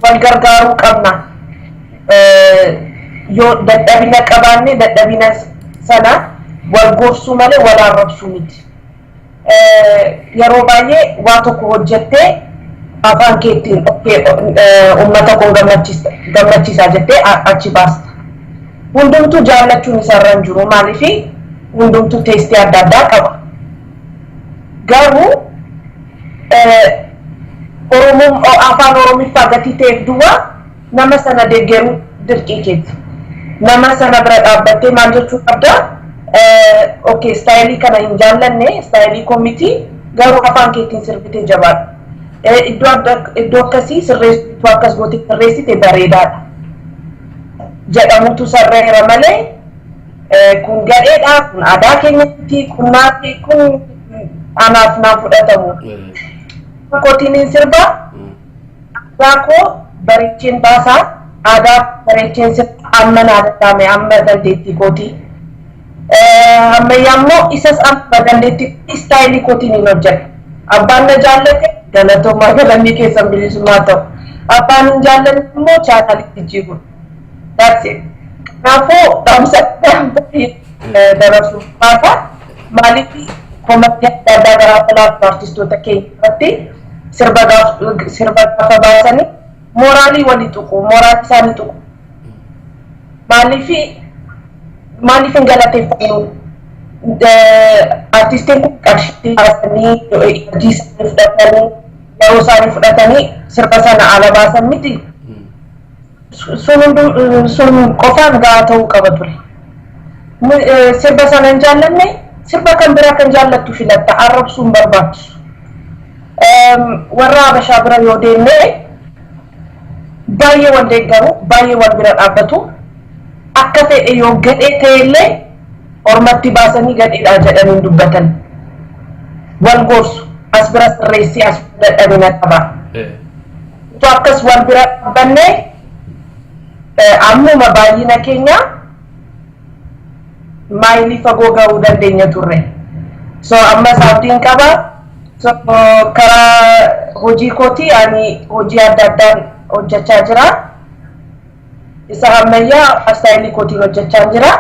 Wal gargaaruu qabna. Yoo dadhabina qabaanne dadhabina sana wal gorsuu malee wal arrabsuu miti. Yeroo baay'ee waa tokko hojjettee afaan keettiin uummata koo gammachiisaa jettee achi baasta. Hundumtuu jaallachuun isarra hin jiru, maaliif, hundumtuu taste adda addaa qaba. Garuu Oromoo afaan Oromiffaa gatii ta'eef duwwaa nama sana deeggaruu dirqii keeti. Nama sana bira dhaabbattee maal jechuu qabdaa? Okay, style kana hin jaallanne, style koo miti, garuu afaan keetiin sirbitee jabaadhu. Iddoo akkasii sirreessitu, akkas gootee sirreessite bareedaadha jedhamutu sarreera malee, kun gadheedha, kun aadaa keenyatti, kun maati, kun anaaf naan fudhatamu. Kootiin hin sirba, aadaa koo bareecheen baasaa, aadaa bareecheen sirba, amma naa danda'ame, amma dandeettii kootii. Ammayyaa immoo isas amma dandeettii style kootiin hin hojjedha. Abbaan na jaallate galatoomaa, galanni keessan bilisummaa ta'u. Abbaan hin jaallanne immoo channelitti jijjiiru. That's it. Kanaafuu dhaamsa dabarsuuf baasa. Maaliif, comment adda addaa garaa garaaf artistoota keenya irratti sirba gaafa baasanii moraalii walii tuqu, moraalii isaanii tuqu. Maaliif hin galateeffannu? Artistiin kun qarshii baasanii, hojii isaanii fudhatanii Yeroo isaanii fudhatanii sirba sana ala baasan miti. Sun hunduu sun qofaan gahaa ta'uu qaba ture. Sirba sana hin jaallanne, sirba kan biraa kan jaallattu filatta, arrabsuu hin barbaachisu. Warra Habashaa bira yoo deemne baay'ee wal deeggaru, baay'ee wal bira dhaabbatu. Akka fedhe yoo gadhee ta'ellee ormatti baasanii gadheedha jedhanii hin dubbatan. Wal gorsu, as bira sirreessii, as dadhabina qaba. Utuu akkas wal bira dhaabbannee ammuma baay'ina keenya maayilii fagoo ga'uu dandeenya turre. So ammas abdiin qaba. So karaa hojii kootii ani hojii adda addaan hojjechaa jira. Isa ammayyaa style kootiin hojjechaa jira.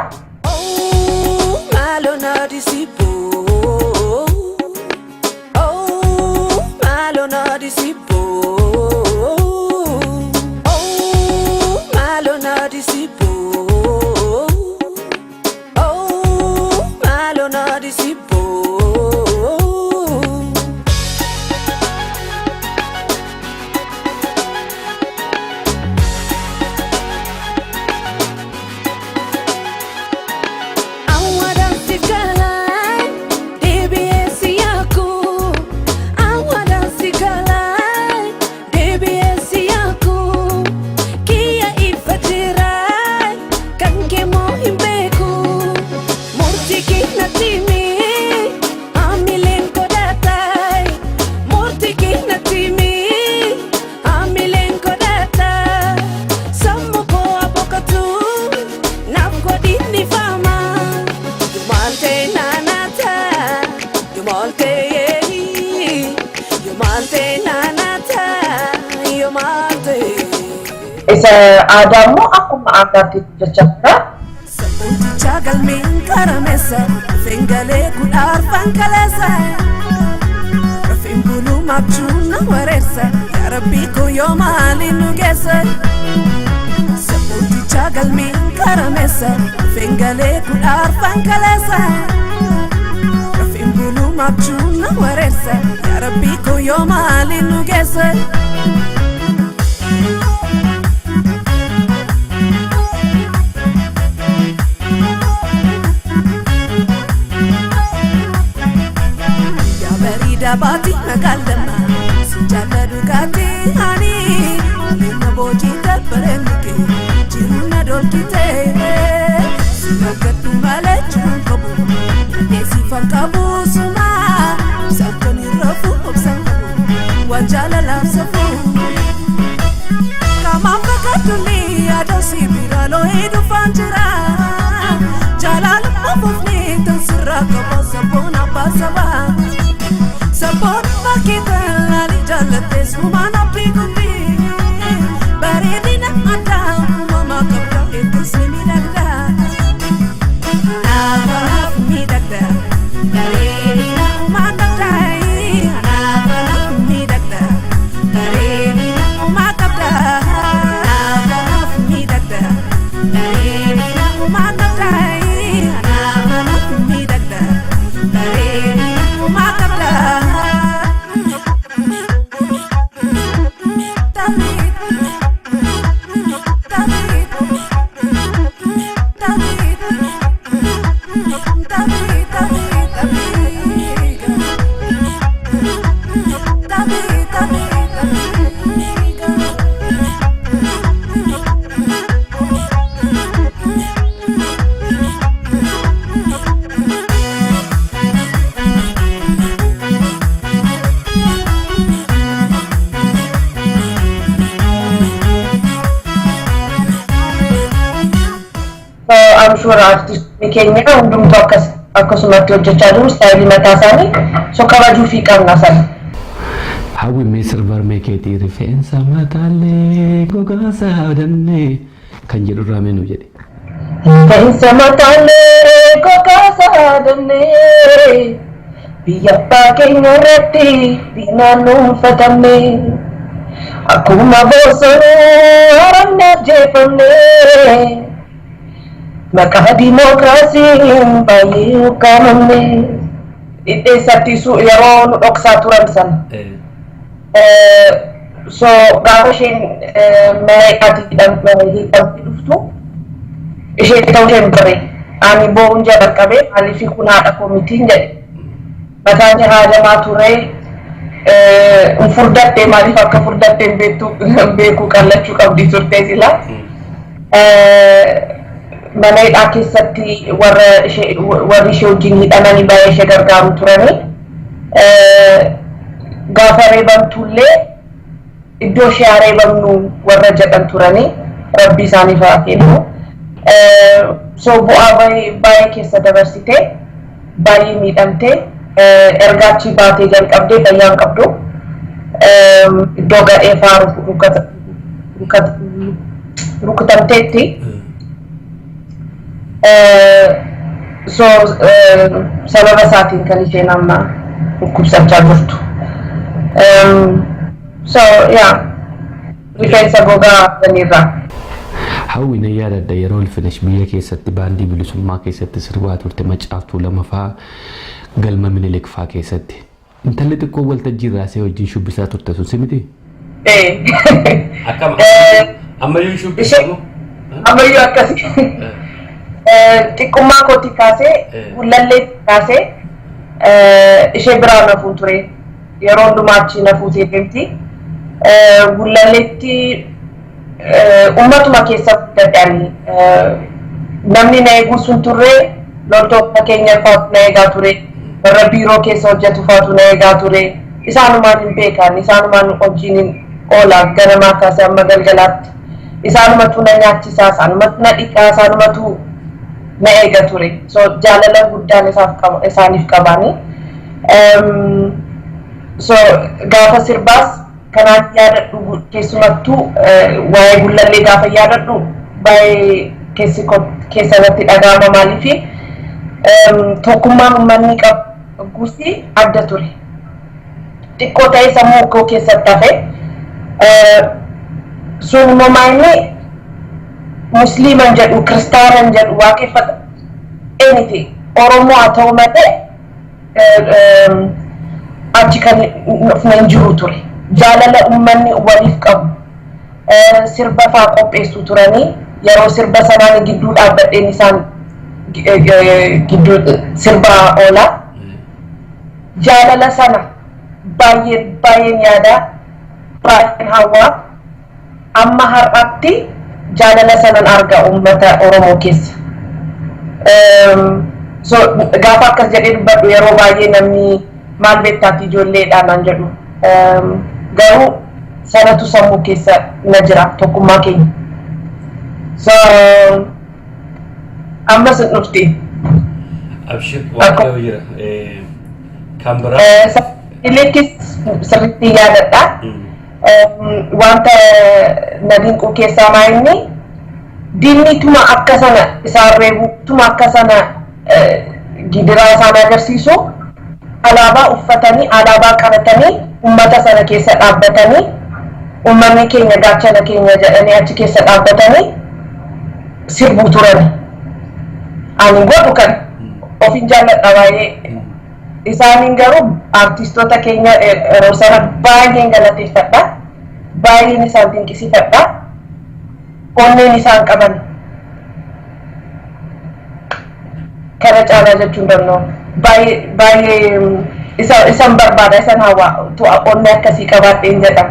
Oh, malo na disipo. Oh, malo na disipo. Oh, malo na disipo. Oh, malo na disipo. Awadan sigalai, DBS yaku. Awadan sigalai, DBS yaku. Kia ifajirai, kan kemo himbeku. Murti kina timi, amilen kodatai. Murti kina timi, amilen kodatai. Sammu ko abokatu, naf godini fama. Yumalte nanata, yumalte yehi, yumalte nanata, yumalte. Isa aadaa immoo akkuma aadaatti hojjechaa jira. Sabboonticha galmeen karameessa, fingalee kudhaarfan kaleessa. Rafeen buluu maabchuun na wareersa, yaa rabbii koo yoo maaliin nu geessa. Sabboonticha galmeen karameessa, fingalee kudhaarfan kaleessa. Rafeen buluu maabchuun na wareersa, yaa rabbii koo yoo maaliin nu geessa. Yaa bareedaa baati magaalama si jaalladhu gaati ani na boojii dabbareen kee jiru na dolkite si rakkadhu malee jiruun qabu dandeessifan qabu suma sabkan irra obsan qabu waan jaalalaaf safuu. Kamaan fakkaatulli yaada si bira loohee dhufaan jira. Jaalalummaa fufnee tan sirraa qaba sabboon abbaa sabaa. Sabboon bakkee talaali jaallattee sumaan abdii guddii. Bareedina addaa uumamaa qabda hedduus ni miidhagda. Anaaf miidhagda. Bareedina uumaa qabda. Anaaf miidhagda. Bareedina uumaa qabda. Anaaf miidhagda. Bareedina uumaa qabda. Anaaf miidhagda. Bareedina uumaa qabda. So I'm sure artistoonni keenya hundumtuu akkas akkasumatti hojjechaa jiru style mataa isaanii, so kabajuu fi qabna sana. Hawwi, mee sirba harmee keetii "Rifeensa mataallee gogaa saadannee" kan jedhu irraa mee nu jedhe. Rifeensa mataallee gogaa saadannee, biyya abbaa keenya irratti diinaan dhuunfatamne, akkuma bosonuu haramne ajjeefamne, maqaa diimookiraasiin baay'ee ukkaamamne. Dhidheessatti yeroo nu dhoksaa turan sana. So gaafa isheen mana hidhaatti hidhamtee dhuftu ishee ta'uu isheen bare, ani boo'uun jalqabe. Maaliif, kun haadha koo mitiin jedhe. Mataan ishee haajamaa ture. Furdattee, maaliif akka furdattee hin beektu, beekuu qallachuu qabdi turte sila. Mana hidhaa keessatti warra ishee warri ishee wajjin hidhamanii baay'ee ishee gargaaru turanii. Gaafa reebamtullee iddoo ishee haa reebamnu warra jedhan turanii, rabbi isaaniif haa kennu. So bu'aa baay'ee keessa dabarsite, baay'ee miidhamte. Erga achi baatee jalqabdee fayyaa hin qabdu. Iddoo gadhee faa rukutamteetti. So sababa isaatiin kan isheen amma dhukkubsachaa jirtu. So yeah, rifeensa gogaa sanirraa. Hawwi, na yaadadha, yeroo Ulfinesh biyya keessatti baandii bilisummaa keessatti sirbaa turte, Macaaftuu lamafaa galma Minilik faa keessatti. Intalli xiqqoo waltajjii irraa see wajjin shubbisaa turte sun si miti? Ee. Akkam, ammayyuu shubbisamu? Ammayyuu akkasi. Xiqqummaa kootii kaasee, gullallee kaasee ishee biraa nafuun ture. Yeroo hundumaa achi nafuutee deemti. Gullalleetti uummatuma keessa guddadhaan namni na eeguu sun turre, loltoota keenya faatu na eegaa ture. Warra biiroo keessa hojjetu faatu na eegaa ture. Isaanumaan hin beekan, isaanumaan wajjin oola ganamaa kaasee amma galgalaatti. Isaanumatu na nyaachisaa, isaanumatu na dhiqaa, isaanumatu na eega ture. So jaalala guddaan isaaniif qabaani. So gaafa sirbaas kanaan yaadadhu, keessumattuu waa'ee gullallee gaafa yaadadhu baay'ee keessi keessa irratti dhaga'ama. Maaliifi, tokkummaan uummanni qabu gusi adda ture. Xiqqoo ta'ee sammuu koo keessatti hafe. Sun immoo maayini, musliiman jedhu, kiristaanan jedhu, waaqeffata anything, Oromoo haa ta'u malee achi kan dhufne hin jiru ture. Jaalala uummanni waliif qabu. Sirba faa qopheessu turanii, yeroo sirba sanaan gidduu dhaabbadheen isaan gidduu sirba oola. Jaalala sana baay'ee baay'een yaada, baay'een hawwaa. Amma har'aatti jaalala sanan arga uummata Oromoo keessa. So gaafa akkas jedhee dubbadhu yeroo baay'ee namni maal beektaati, ijoolleedha naan jedhu. Garuu sanatu sammuu keessa na jira, tokkummaa keenya. So ammas hin dhufti. Abshir, waaqayyo jira. Kan biraa. Ilekis sirriitti yaadadha. Wanta na dinqu keessaa maa, inni diinni tuma akka sana isaan reebu, tuma akka sana gidiraa isaan agarsiisu, alaabaa uffatanii, alaabaa qabatanii, ummata sana keessa dhaabbatanii, uummanni keenya gaachana keenya jedhanii achi keessa dhaabbatanii sirbuu turan. Ani godhu kan ofin jaalladha baay'ee. Isaaniin garuu artistoota keenya yeroo sana baay'een galateeffadha. Baay'een isaan dinqisiifadha. Onneen isaan qaban kana caalaa jechuun danda'u. Baay'ee baay'ee isan barbaada, isan hawaa onnee akkasii qabaadheen jedha.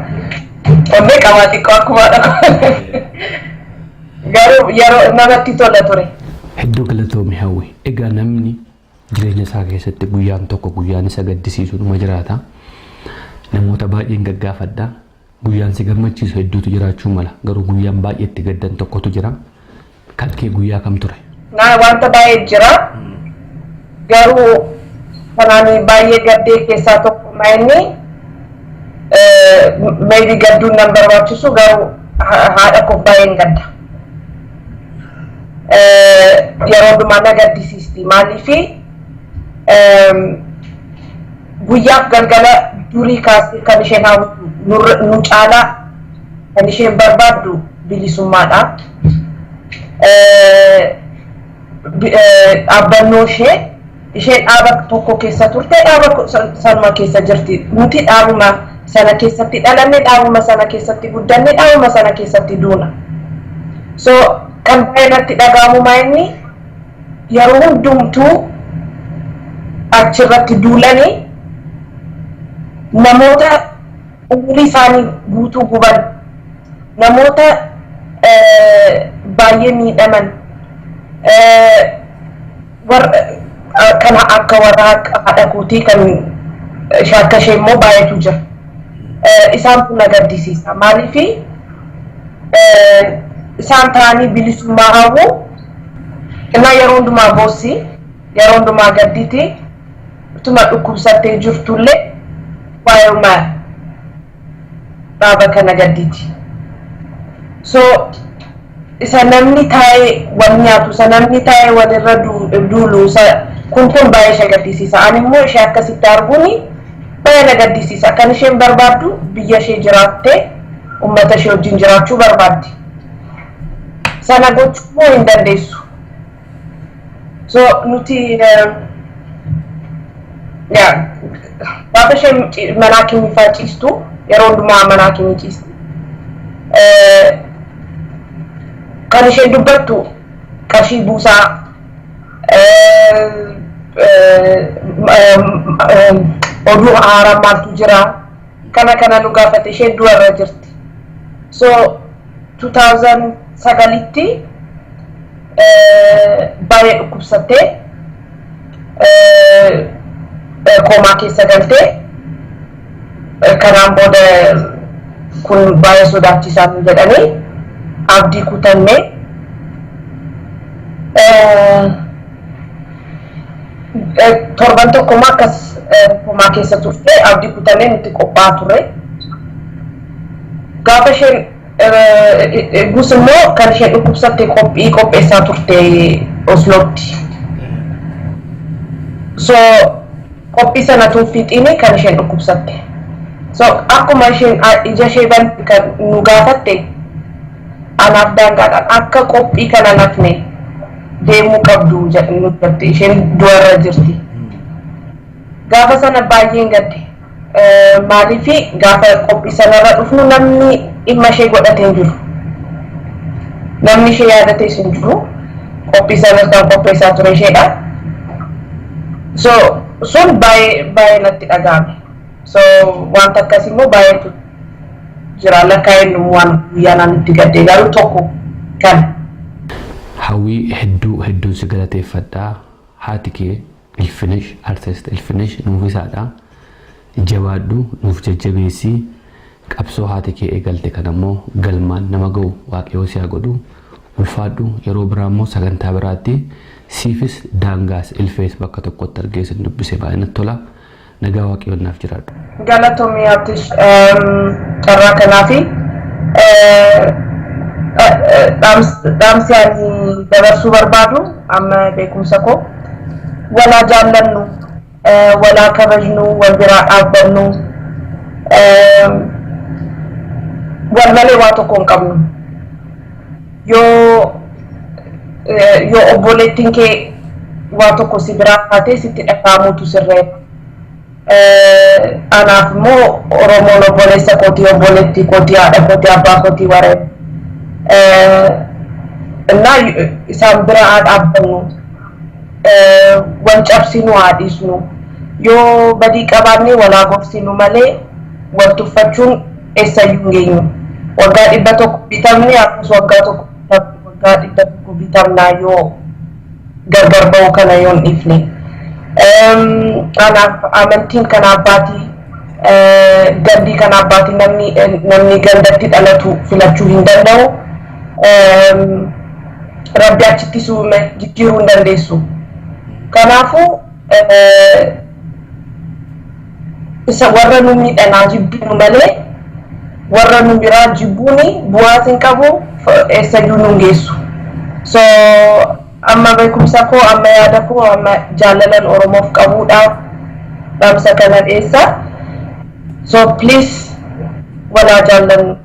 Onnee qabaa xiqqoo akkuma garuu yeroo namatti tola ture. Hedduu galatoomi, Hawwi. Egaa namni jireenya isaa keessatti guyyaan tokko guyyaan isa gaddisiisu numa jiraata. Namoota baay'een gaggaafadha. Guyyaan si gammachiisu hedduutu jiraachuu mala. Garuu guyyaan baay'ee itti gaddan tokkotu jira. Kan kee guyyaa kam ture? Na wanta baay'ee jira. Garuu kanaan baay'ee gaddee keessaa tokko inni maybe gadduun nan barbaachisu, garuu haadha koo baay'een gadda. Yeroo hundumaa na gaddisiisti. Maaliifi, guyyaaf galgala durii kaasee kan isheen hawwitu, nu caalaa kan isheen barbaaddu bilisummaadha. Dhaabbannoo ishee, isheen dhaaba tokko keessa turte, dhaaba sanuma keessa jirti. Nuti dhaabuma Sana keessatti dhalanne, dhaabuma sana keessatti guddanne, dhaabuma sana keessatti duuna. So kan baay'ee natti dhaga'amu inni yeroo hundumtuu achirratti duulanii namoota umurii isaanii guutuu guban, namoota baay'ee miidhaman, kana akka warra haadha kootii kan akka ishee immoo baay'eetu jira. Isaan kun na gaddisiisa. Maaliifi isaan ta'anii bilisummaa hawwu innaa yeroo hundumaa boossi, yeroo hundumaa gadditi, utuma dhukkubsattee jirtullee waa'eema dhaaba kana gadditi. So isa namni taa'ee wal nyaatu, isa namni taa'ee walirra duulu, isa kun baay'ee ishee gaddisiisa. Ani immoo ishee akkasitti arguuni baay'ee na gaddisiisa. Kan isheen barbaaddu biyya ishee jiraattee uummata ishee wajjin jiraachuu barbaaddi. Sana gochuu immoo hin dandeessu. So nuti gaafa isheen mana hakimii fa'aa ciistu, yeroo hundumaa mana hakimii ciisti. Kan isheen dubbattu qarshii buusaa, oduu haaraa maaltu jira, kana kana nu gaafate. Isheen du'arra jirti. So 2009tti baay'ee dhukkubsattee koomaa keessa galtee, kanaan booda kun baay'ee sodaachisaa nu jedhanii abdii kutannee torban tokkommaa akkas koomaa keessa turte. Abdii kutannee nutti qophaa'aa turre. Gaafa isheen gus immoo kan isheen dhukkubsatte qophii qopheessaa turte Oslootti. So qophii sana tun fixiini kan isheen dhukkubsatte. So akkuma isheen ija ishee banti kan nu gaafatte, anaaf daangaadhaan akka qophii kana nafne deemuu qabdu jedhanii jette. Isheen du'arra jirti. Gaafa sana baay'een gadde. Maaliifi gaafa qophii sanarra dhufnu namni dhimma ishee godhatee hin jiru. Namni ishee yaadatees hin jiru. Qophii sanas kan qopheessaa ture isheedha. So sun baay'ee baay'ee natti dhaga'ame. So wanta akkasii immoo baay'eetu jira, lakkaa'een waan guyyaa naan itti gaddee garuu tokko kan. Hawwii, hedduu hedduun si galateeffadhaa. Haati kee Ilfinesh, Artist Ilfinesh nuufisaadha. Jabaadhu, nuuf jajjabeessii. Qabsoo haati kee eegalte kan ammoo galmaan nama ga'u Waaqayyoo si haa godhu. Ulfaadhu. Yeroo biraa immoo sagantaa biraatti siifis daangaas ilfees bakka tokkotti argee sin dubbise baay'ee natti tola. Nagaa Waaqayyoon naaf jiraadhu. Galatoomii Abdish carraa kanaafi. Dhaamsi ani dabarsuu barbaadu amma beekumsa koo walaa jaallannu, walaa kabajnu, wal biraa dhaabbannu, wal malee waa tokko hin qabnu. Yoo obboleettiin kee waa tokko si biraa taate sitti dhaga'amuutu sirreera. Anaaf immoo Oromoon obboleessa kootii, obboleettii kootii, haadha kootii, abbaa kootii wareen. Innaa isaan bira haa dhaabbannu. Wal cabsinu haa dhiisnu. Yoo badii qabaanne walaa gorsinu malee wal tuffachuun eessayyuu hin geenyu. Waggaa 100 bitamne, akkasumas waggaa 100 bitamnaa yoo gargar ba'uu kana yoo hin dhiifne. Kanaaf amantiin kan abbaatii, gandii kan abbaatii, namni gandatti dhalatu filachuu hin danda'u. Rabbi achitti suume jijjiiruu hin dandeessu. Kanaafuu isa warra nu miidhanaa jibbinu malee warra nu biraa jibbuuni bu'aas hin qabu, eessayyuu nu hin geessu. So amma beekumsa koo, amma yaada koo, amma jaalalan Oromoof qabuudhaaf dhaamsa kana dhiyeessa. So please walaa jaallannu.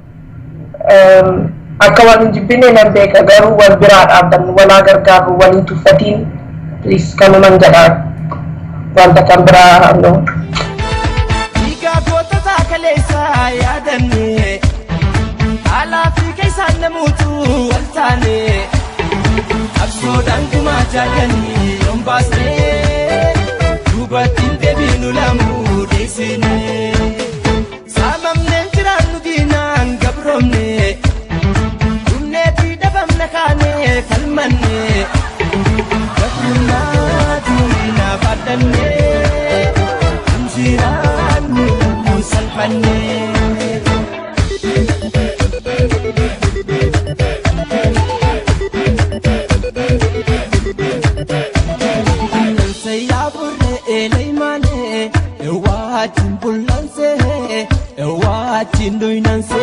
Akka wal hin jibbine nan beeka, garuu wal biraa dhaabbannu, walaa gargaarru, wal hin tuffatiin, please, kanuman jedha, wanta kan biraa no. Dhiigaa goota. kaleessaa yaadanne, alaa fi keessaan namuutu wal taane, qabsoodhaan gumaa jaallanii yoon baasne, duubattiin deebiinu lamuu deessine. Saamamneen jiraannu diinaan gabroomne, dhumneetii dhabamna kaanee falmanne, gabrummaa diinaa baadhanne, injiraannu lubbuun salphanne. Ewaachin bullansee, ewaachin duynanse.